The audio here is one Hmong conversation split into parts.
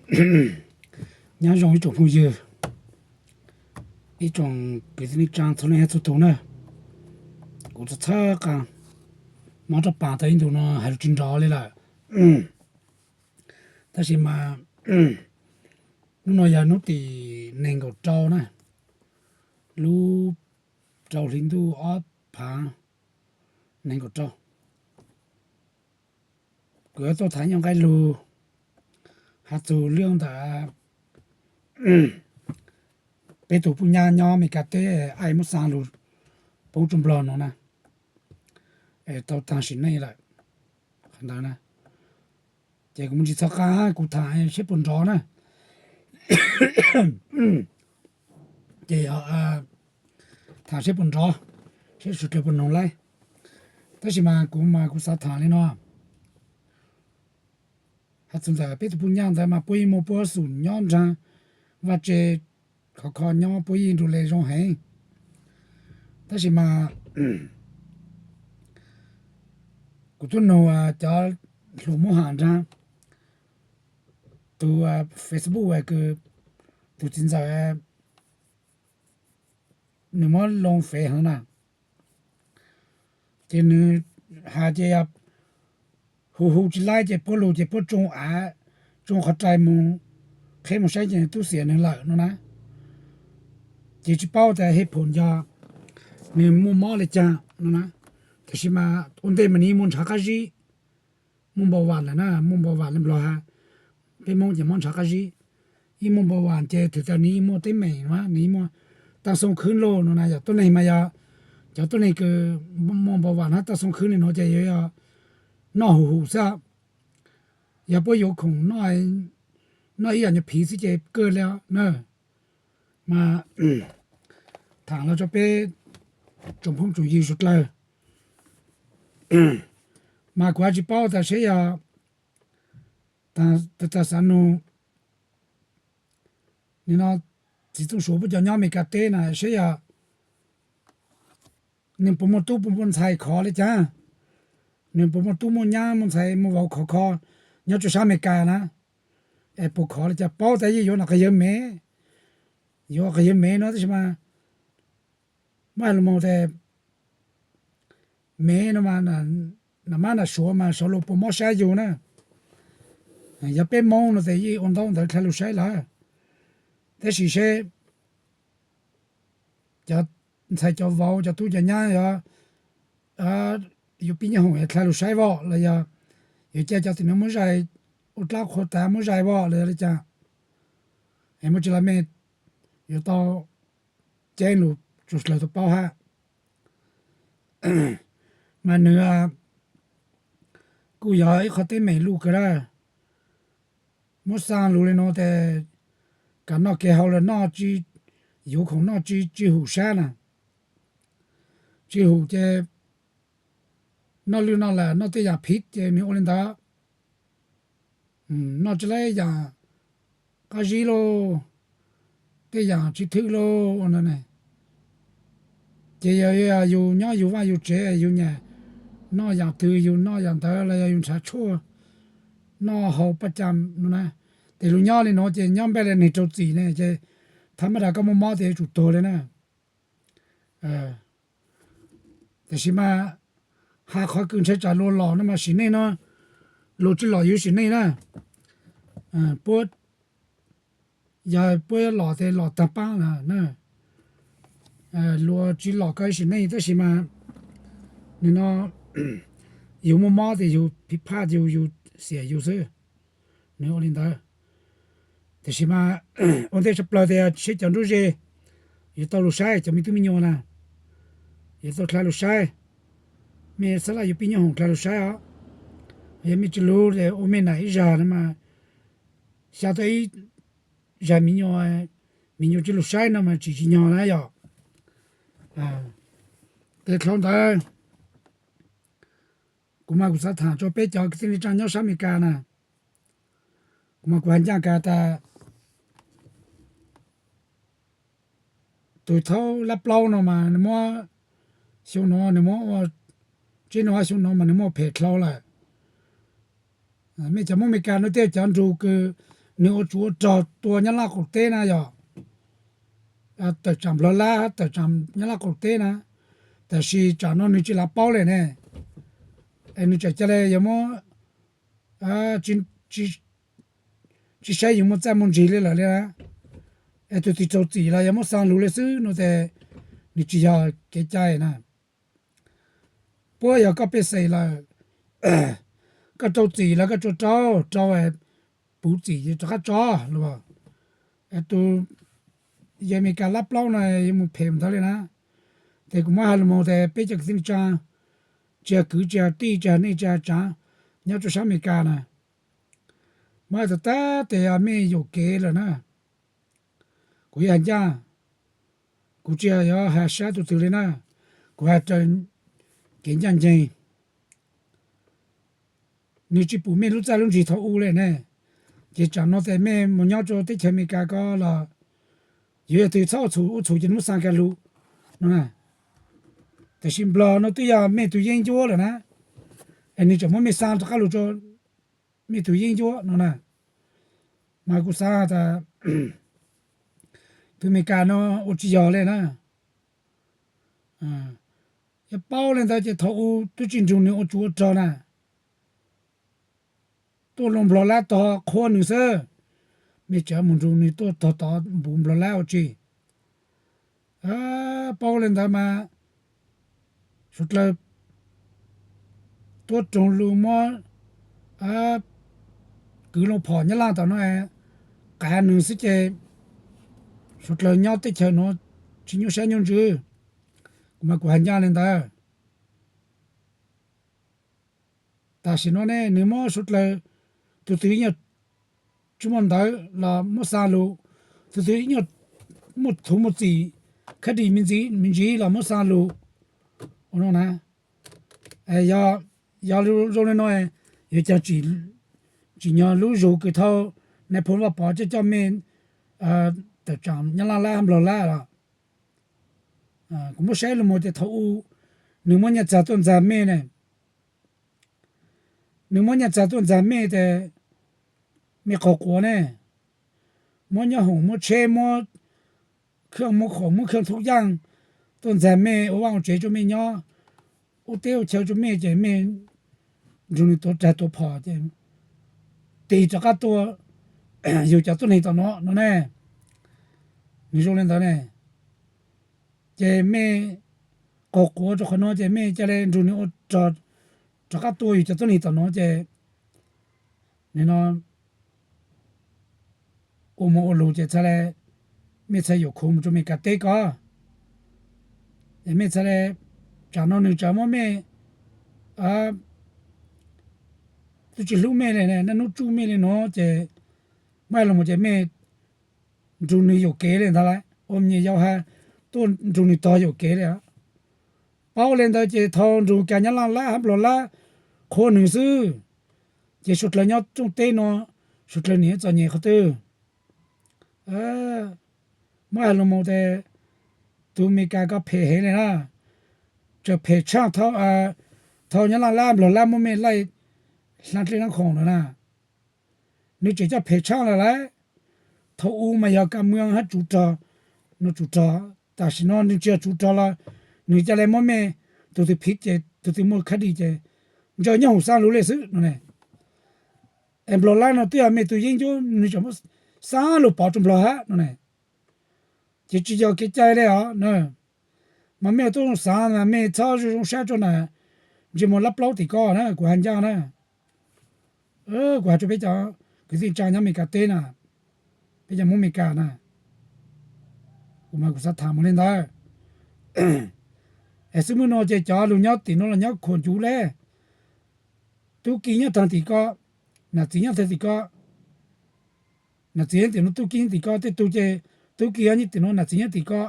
Nyob zoo ib tsoom phooj ywg, ib tsoom kwv tij neej tsaa txhua leej txhua tug na. Kuv txhawj txhawj qas mob rau paas tau ib ntus no hais lus tsis nrov li lawm. Tab sis mas hnub no yog hnub tim nees nkaum rau na, lub rau hli ntuj ob phav nees nkaum rau. Kuv yuav tuaj tham nyuag nqe lug has txug lub ntawm peb tug puj nyab nyob Amelikas teb aim muab xaa lug poob rua Nplog no na, tau taag sim neej lawm. Qhov ntawd na, ces kuv mus tsis txhov qab, kuv tham saib puas nrov na. Ces tham saib puas nrov, saib suav dlawg puas noog laib. Tab sis mas kuv mas kuv xav tham li no, has txug ntawm peb tug puj nyab ntawd mas puab yeej muaj puab xum nyob nraag vaj tse, khov kho nyob puab yeej nrug le zoo heev. Tab sis mas kuv tub nug cov hluas Moob Ham nraag, tug Facebook kws tug txiv ntxawm nws muab loo fev heev na, ces nws has ces yog hu hu tsis laib ces puab lug ces puab tsoo av, tsoo qhov rais mus, qheb mus saib ces nws tub xiam nws lawm no na. Ces tsis paub tas hej phoom yog nws muaj mob li caag no na. Tab sis mas ua ntej mas nws yeej muaj ntshav qab zib, muaj npau vam lawm na, muaj npau vam li Nplog has, peb Moob ces mob ntshav qab zib. Yeej muaj npau vam ces thwm tas nws yeej muaj teeb meem, nws yeej muaj taaj xoo khwb lauj no na. Yog tuab neeg mas yog cov tuab neeg kws muaj npau vam hab taaj xoo khwb li no ces yuav yog noj hum hum xwb. Yog puab yuav khoom noj ib yam nyuag phiv xwb ces kawg li na. Mas tham los rau peb tsoom phooj tsoom ywg suav dlawg, mas kuv hab tsis paub tas seb yog, tas xav nug nim no txiv Txooj Suav puab cov nyob Amelikas teb na seb yog nws puas muaj tub puas muaj ntxhais khov li cas, nws puas muaj tub muaj nyab muaj ntxhais muaj vauv khov kho nyob rua sab Amelikas na, es puas khov li cas. Paub tas yeej yuav nam qhov yawg Mev, yuav qhov yawg Mev no tab sis mas muab hais lus moog tas Mev no mas nam mab nam suav mas sawv lug puas mob sab yug na. Yog peb Moob no tas yeej ua ntaub ntawv dlha lug saib lawm, tab sis seb cov ntxhais cov vauv cov tub cov nyab yog yuav pib nyoob hoom yuav dlha lug saib vom los yog yuav ca cov tim nuav muab zais, ua dlaab qhua tav muab zais vom los yog li cas, es muaj tsi los mej yuav tau ceeb lug rua dlawg tau paub hab. Mas nws kuj yog ib qhov teeb meem luj kawg na. Muab xaa lug li no tas kam noj kev haus los noj, yuav khoom noj tsi hum sab na, tsi hum ces noj lwj noj lam noj tej yaam phiv ces nws ua li ntawd. Noj tsi lab yaam qab zib lauj, tej yaam tsi thwj lauj ua no ne. Ces yog yug nyob yug vaaj yug tsev yug nyam noj yaam twg yug noj yaam ntawd los yog yug nrhav tshuaj noj haus paj cam no na. Ces lug nyob li no ces nyob npej li neeg raug txim ne ces thab mab das koj muaj mob ces yuav tsum tuag li na. Tab sis mas has qhov kws ntshai tsam luag lom no mas sim neej no luag tsi lom yug sim neej na. Puab, yog puab lom tes lom taag paab na. Luag tsi lom koj sim neej tab sis mas nim no yug muaj mob tes yug phiv phaj yug, yug xiam yug xwb. Nws ua li ntawd. Tab sis mas ua ntej tshaj plawg tas seb cov nruab ze yuav tau lug saib, cov me tub me nyuam na yuav tau dlha lug saib. Mej xab laj yuav pib nyoob hoom dlha lug saib os. Yog mej tsi lug ua mej nam ib zag no mas xyaa tau ib zag me nyuam, me nyuam tsi lug saib no mas tsim tsi nyog na yom. Tes dlhau ntawd kuv mas kuv xav tham rua peb cov kwv tij neej tsaa nyob sab Amelikas na. Kuv mas kuv has ncaaj kas tas tug thaub lab plaub no mas nws muab, xyoo no nws muab ua, tsib nub xyoo no mas nws muab phem dlhau lawm. Mej cov Moob Amelikas no tej cov nrug kws nws ua tsov ua rog tua Nyab Laj qaum teb na yog tawm tsam Nplog Lab tawm tsam Nyab Laj qaum teb na, tab sis tsam no nws tsis lav paub li ne. Es nws tseem ca le yuav muab, tsis saib yus muaj txaj muaj ntsig li lawm li na. Es tus twg raug txim los yuav muab xa lug li xwb no ces nws tsis yog kev cai na. Puab yog koj pej xeem lawm, koj raug txim los koj tsuas raug raug puv txim rov qab tso los. Tus yawg Amelikas lab plaub no yuav mus phem ntawd li na. Ces kuv muab hais lus mus tias peb cov kwv tij neej tsa, tsis yog kwv tsis yog tij tsis yog neej tsis yog tsav nyob rau sab Amelikas na, muab hais tag tag tes mej yuam kev lawm na. Kuv yog ncaj, kuv tsis yog yuav hais sab tus twg li na, kuv hais raws kev ncaj ncees. Nws tsis pum mej lub txaj lub ntsig thaum ub li ne, ces tsam no tes mej mus nyob rau teb chaws Amelikas ko los yuav yog twg txhob ua txhum ua txhum ces nws muab xa kiag lug no na. Tab sis Nplog no twb yog mej tus yeeb ncuab lawm na, es nws tseem muab mej xa rov qab lug rau mej tus yeeb ncuab no na. Mas kuv xav tas tus Amelikas no ua tsis yog li na. Yog paub li ntawd ces thaum ub twb tsis nrug nws ua tsov ua rog na, tuaj loo Nplog Lab tog qhuab nws xwb, mej tseem mus nrug nws tuaj tog tod npuv Nplog Lab ua tsi? Paub li ntawd mas suav dlawg tuab roog lug muab kwv loo phom Nyab Laj tom no qav nws xwb ces suav dlawg nyob teb chaws no tsis nyuaj sab nyuaj ntsws. Kuv mas kuv hais ncaj li ntawd. Tam sim no ne nws muab suav dlawg, tus twg nyuag tsis muaj ntawv los muab xa lug, tus twg nyuag muaj txhuv muaj txim, khab dis me ntsis los muab xa lug ua no na. Yog zoo li no, yuav caag tsim nyog lub zug kws thauj nais phoo Vaj Pov coj coj mej tawm tsaam Nyab Laj Lab Nplog Lab los? Kuv muab saib lug moog ces thaum ub nws muab nyaj txag tuaj ntxag mej ne, nws muab nyaj txag tuaj ntxag mej tes mej qaug quav ne, muab nyob hoom muab tsheb muab kheej muab khoom muab kheej thub yaaj tuaj ntxag mej ua vaaj ua tsev rua mej nyob, ua teb ua chaw rua mej ces mej nrug nws tuav rag tuav phom ces tig rov qab tuaj yug cov tuab neeg tom no no ne. Nws zoo li ntawd ne, ces mej qaug quav rua qhov no ces mej ca le nrug nws ua rog rov qab tuaj yug cov tuab neeg tom no ces nim no ua moog ua lug ces txhad le mej txhad yuam khuv moog rua Amelikas teb ko, es mej txhad le, tsam no nws tseem muab mej twb tsis hlub mej le, naj nub tsuj mej le nuav ces muab lug moog ces mej nrug nws yuam kev le ntag lawm, ua me nyuam yaus has tuaj nrug nws tog yuam kev le. Paub le ntawd ces thaus nrug kas Nyab Laj Lab hab Nplog Lab qhuab nws xwb, ces suav dlawg nyob rooj teb nuav suav dlawg nim txom nyem qhov twg? Muab has lug moog tes tug Amelikas ko phem heev le na, tseem phem tshaaj thaus Nyab Laj Lab Nplog Lab muab mej laij hlaa dlej hlaa khoom lawm na. Nws tseem coj phem tshaaj lawm lawm. Thaus u mas yog kas muas hab tsuv rog, nws tsuv rog, tam sim no nws tsis yog tsuv rog los nws ca le muab mej, tug twg phiv ces tug twg muaj khab dis ces ntsaws nyob hoom xaa lug le xwb no ne. Es Nplog Lab no twb yog mej tug yeeb ncuab nws tseem muab xaa lug pov rua Nplog hab no ne. Ces tsis yog kev cai le os na. Mas mej tub xaav mas mej txhob zoo zoo sab rua na, ntsej muag lab plaub tim ko na kuv has ncaj na. Kuv has rua peb cov kwv tij tsaa nyob Amelikas teb na, peb cov Moob Amelikas na, kuv mas kuv xav tham mus le ntawd. Es xwb muaj nuav ces cov lug nyob tim nuav los nyob khuam ncuv le, tub ki nyob taag tim ko, nam txiv nyob taag tim ko, nam txiv nyob tim nuav tub ki nyob tim ko, tej tug ces tub ki nyob tim nuav nam txiv nyob tim ko.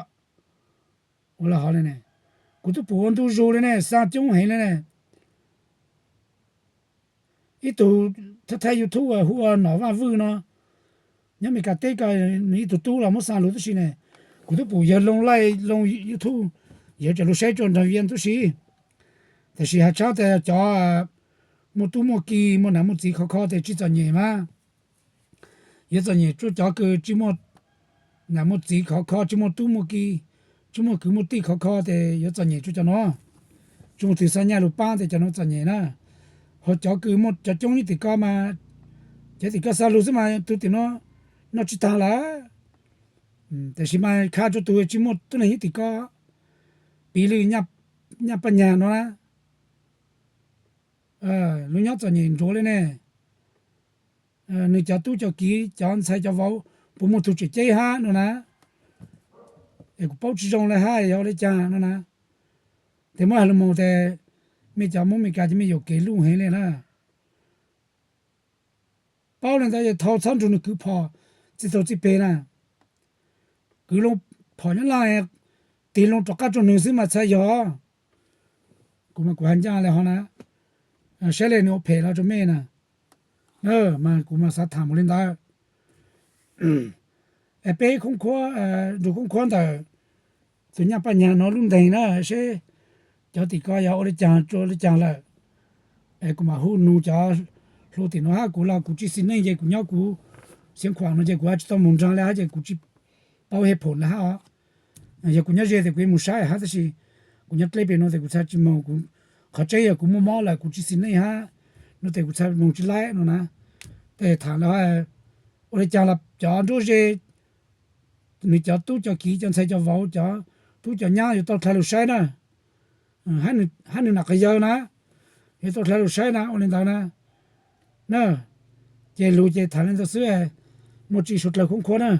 Ua le hov le ne, kuv tub pum ua ntu zug le ne, xaa coob heev le ne. Ib tug thaij YouTube hu ua Nom Vaj Vwj no, nyob Amelikas teb ko, nws ib tug tub los muab xaa lug tib si ne. Kuv tub pum yawg loo laij loo YouTube, yawg tseem lug saib rua nraag Vias tib si. Tab sis has tshab tas cov muaj tub muaj ki muaj nam muaj txiv khov kho tes tsis txom nyem mas, Yuav txom nyem rua cov kws tsi muaj nam muaj txiv khov kho, tsi muaj tub muaj ki, tsi muaj kwv muaj tij khov kho tes yuav txom nyem rua cov nuav. Tsi muaj tug xa nyaj lug paab tes cov nuav txom nyem na. Ho cov kws muaj cov coob nyob tim ko mas, cov tim ko xa lug xwb mas tug tim nuav noj tsi taag lawm. Tab sis mas kha rua tug tsi muaj tuab neeg nyob tim ko, piv li nyaj Paj Nyag nuav na, lug nyob txom nyem nruav le ne. Nwg cov tub cov kiv cov ntxhais cov vauv puas muaj tug tseem ceeb hab nuav na. Es kuv paub tsi zoo le hab yog ua le caag nuav na. Tes muab has lug moog tes mej cov Moob Amelikas cov mej yuam kev luj heev le na. Paub le ntawd yog thau txhob nrug nwg kwv phom txij taug txij peg na. Kwv loo phom nyob laj, tig loo rov qab rua nwg xwb mas txhad yog. Kuv mas kuv has ncaaj le hov na, saib le nwg ua phem los rua mej na. Mas kuv mas xav tham mus le ntawd. Es peb khoob khuab, nrug khoob khuab ntawm tug nyaj Paj Nyag nuav lub nteeg na, seb cov tim ko yog ua le caag rua le caag lawm. Es kuv mam hu nug cov hluas tim nuav hab, kuv los kuv tsi xis neej ces kuv nyob kuv Xiav Khuam no ces kuv hab tsi tau moog nraag le hab ces kuv tsi paub hej phoom le hab os. Yog kuv nyob ze tes kuv yeej moog saib hab, tab sis kuv nyob dleb pem nuav tes kuv txhad tsi moog, kuv, qhov tseeb yog kuv muaj mob lawm kuv tsi xis neej hab, no tes kuv txhad moog tsi laib no na. Tes tham lawm, ua le caag los cov nruab ze, nwg cov tub cov kiv cov ntxhais cov vauv cov tub cov nyab yuav tau dlha lug saib na. Hab nwg nam qhov yawg na, yuav tau dlha lug saib na, ua le ntawd na. Na, ces lug ces tham le ntawd xwb, muaj tsi suav dlawg khoob khuab na.